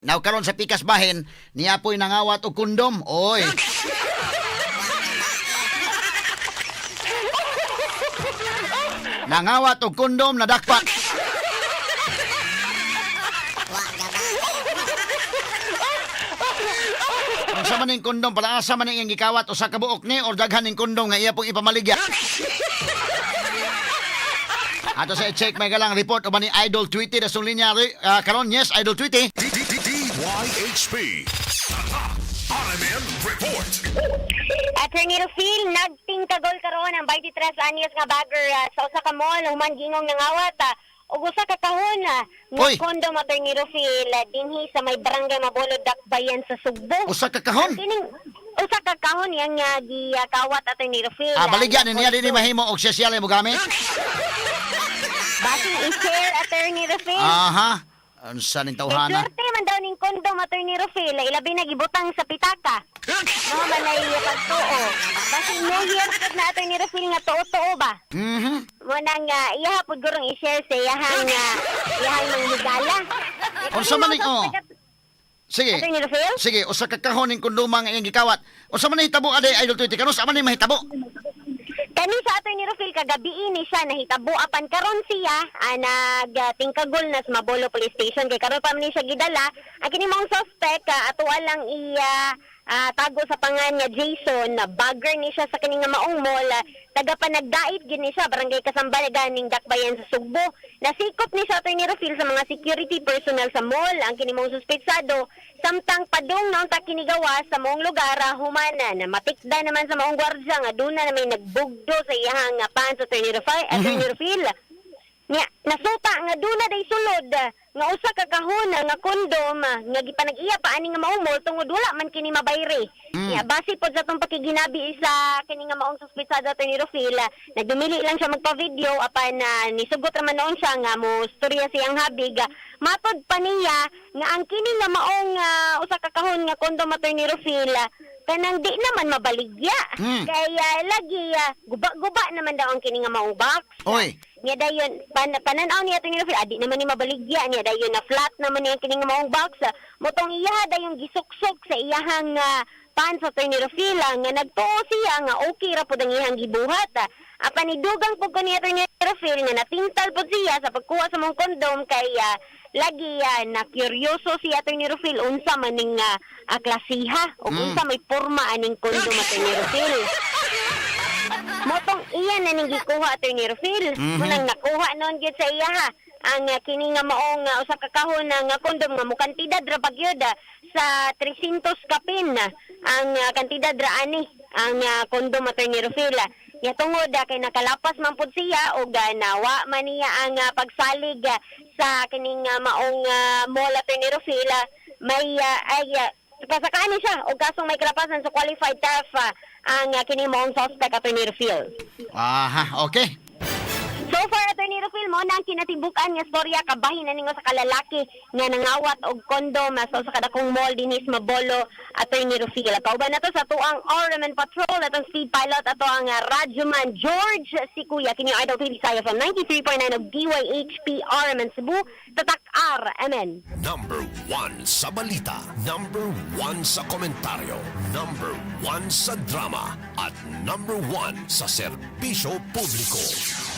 Now karon sa pikas bahin, niya po'y nangawat og kondom. Oy. Nangawat og kondom nadakpa. Unsa man ning kondom, para asa man ning iyang gikawat, usa ka buok ni or daghan ning kondom nga iya pong ipamaligya. Ato sa i-check may galang report uban ni Idol Tweety sa linya karon. Yes, Idol Tweety. DYHP. RMN Report. Attorney Rufil, nagtingkagol karon ang 23 anyos nga bagger sa usa ka mall human gingong nangawat og usa ka kahon nga Oy! condom, Attorney Rufil, dinhi sa may Barangay Mabolo, Dakbayan sa Sugbo. Usa ka kahon. Kining usa ka kahon yang gikawat, Attorney Rufil. Baligya ni niya dinhi mahimo og sosyal mo gamit. Basin i-share, Attorney Rufil. Aha. Unsa ning Kay tawhana? swerte man daw ning condom, Attorney Rufil, ilabi na gibutang sa pitaka. No man ay pagtuo. Basin New Year pud na, Attorney Rufil, nga tuo-tuo ba? Mo nang iya pud gurong i-share sa iyahang mga higala. Unsa man ning oh. Sige. Attorney Rufil? Sige, usa ka kahon ning kondoma nga iyang gikawat. Unsa man nahitabo ade, Idol Tweety? Kanus man ni mahitabo? Kani sa Attorney Rufil, kagabi ni siya nahitabo, apan karon siya nagtingkagol na sa Mabolo Police Station kay karon pa man ni siya gidala. Ang kini maong suspect, ato lang i tago sa pangan nga Jason, na bagger ni siya sa kini nga maong mall, taga Panagdait gid ni siya, Barangay Kasambalagan ning Dakbayan sa Sugbo. Nasikop ni siya, Attorney Rufil, sa mga security personnel sa mall ang kini maong suspetsado samtang padung naunta kini gawas sa maong lugar, humana na matikda naman sa maong gwardiya nga duna na may nagbugdo sa iyahang pants, Attorney Rufil, Attorney Rufil. Nya, nasuta nga duna day sulod nga usa ka kahon nga kondom nga gipanag-iya pa ani nga maong mall tungod wala man kini mabayre. Nya, base pod sa tong pakiginabi sa kini nga maong suspetsado, Attorney Rufil, nagdumili lang siya magpa-video apan nisugot raman noon siya nga mo storya siyang habig. Matod pa niya nga ang kini nga maong usa ka kahon nga kondom, Attorney Rufil, kanang di naman mabaligya. Kaya lagi guba-guba naman daw ang kini nga maong box. Oy. Niya dayon pananaw niya Attorney Rufil, adi naman ni mabaligya niya dayon na flat naman niya kini nga maong box. Motong iya dayon gisuksok sa iyahang pants, Attorney Rufil, nga nagtuo siya nga okay ra pud ang iyang gibuhat. Apan nidugang pud ko ni Attorney Rufil nga natintal pud siya sa pagkuha sa mong kondom kay lagi na curyoso si Attorney Rufil unsa man ning klasiha o unsa may porma aning kondom, Attorney Rufil. Motong iya na ning gikuha, Attorney Rufil. Munang nakuha noon gyud sa iya ha ang kini nga maong usa ka kahon nga kondom nga mukantidad ra pagyud sa 300 kapin ang kantidad ra ani ang kondom, Attorney Rufil. Ya tungod kay nakalapas man pud siya og nawa man niya ang pagsalig sa kining maong mall, Attorney Rufil, may ay pasakaan ni siya og kasong may kalapasan sa qualified theft ang kini maong suspect, Attorney Rufil. Aha, okay. So far, Attorney Rufil, mo na ang kinatibukan nga storya kabahin na ningo sa kalalaki nga nangawat og kondom sa usa ka dakong mall dinhi sa Mabolo, Attorney Rufil. Kauban na to sa tuang RMN Patrol atong speed pilot ato ang radyoman George Sikuya, kini Idol TV sa FM 93.9 og DYHP RMN Cebu, Tatak RMN. Number 1 sa balita. Number 1 sa komentaryo. Number 1 sa drama. At number 1 sa serbisyo publiko.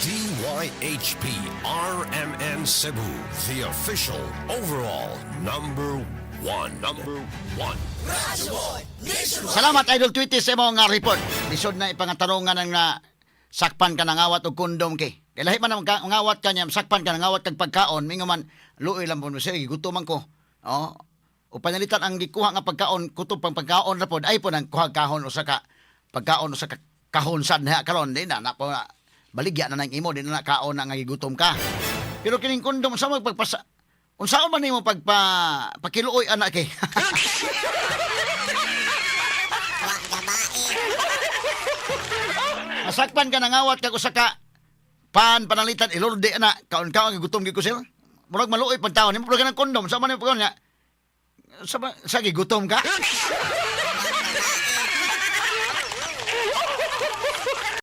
DYHP RMN Cebu. The official overall number 1. Number 1. Salamat, Idol Tweety, sa imong report. Lisod na ipangatarungan ang na sakpan ka nangawat og kondom kay. Kay lahi man ang ngawat ka niya, sakpan ka nangawat kag pagkaon, mingo man luoy lang po mo sir, gigutom man ko. Oh. O panalitan ang gikuha nga pagkaon, kutob pang pagkaon ra pod ay po nang kuha kahon usa ka pagkaon usa ka kahon sad na karon di na na po na, baligya na nang imo di na na kaon na nga gigutom ka. Pero kining kondom sa magpagpasa unsaon man nimo pagpa pakiluoy anak kay? Masakpan ka nangawat kag usa ka pan panalitan ilorde na kaon-kaon gutom gyud ko sir. Murag maluoy pagtaon nimo pero kanang kondom sa man pagkaon nga sa gigutom ka.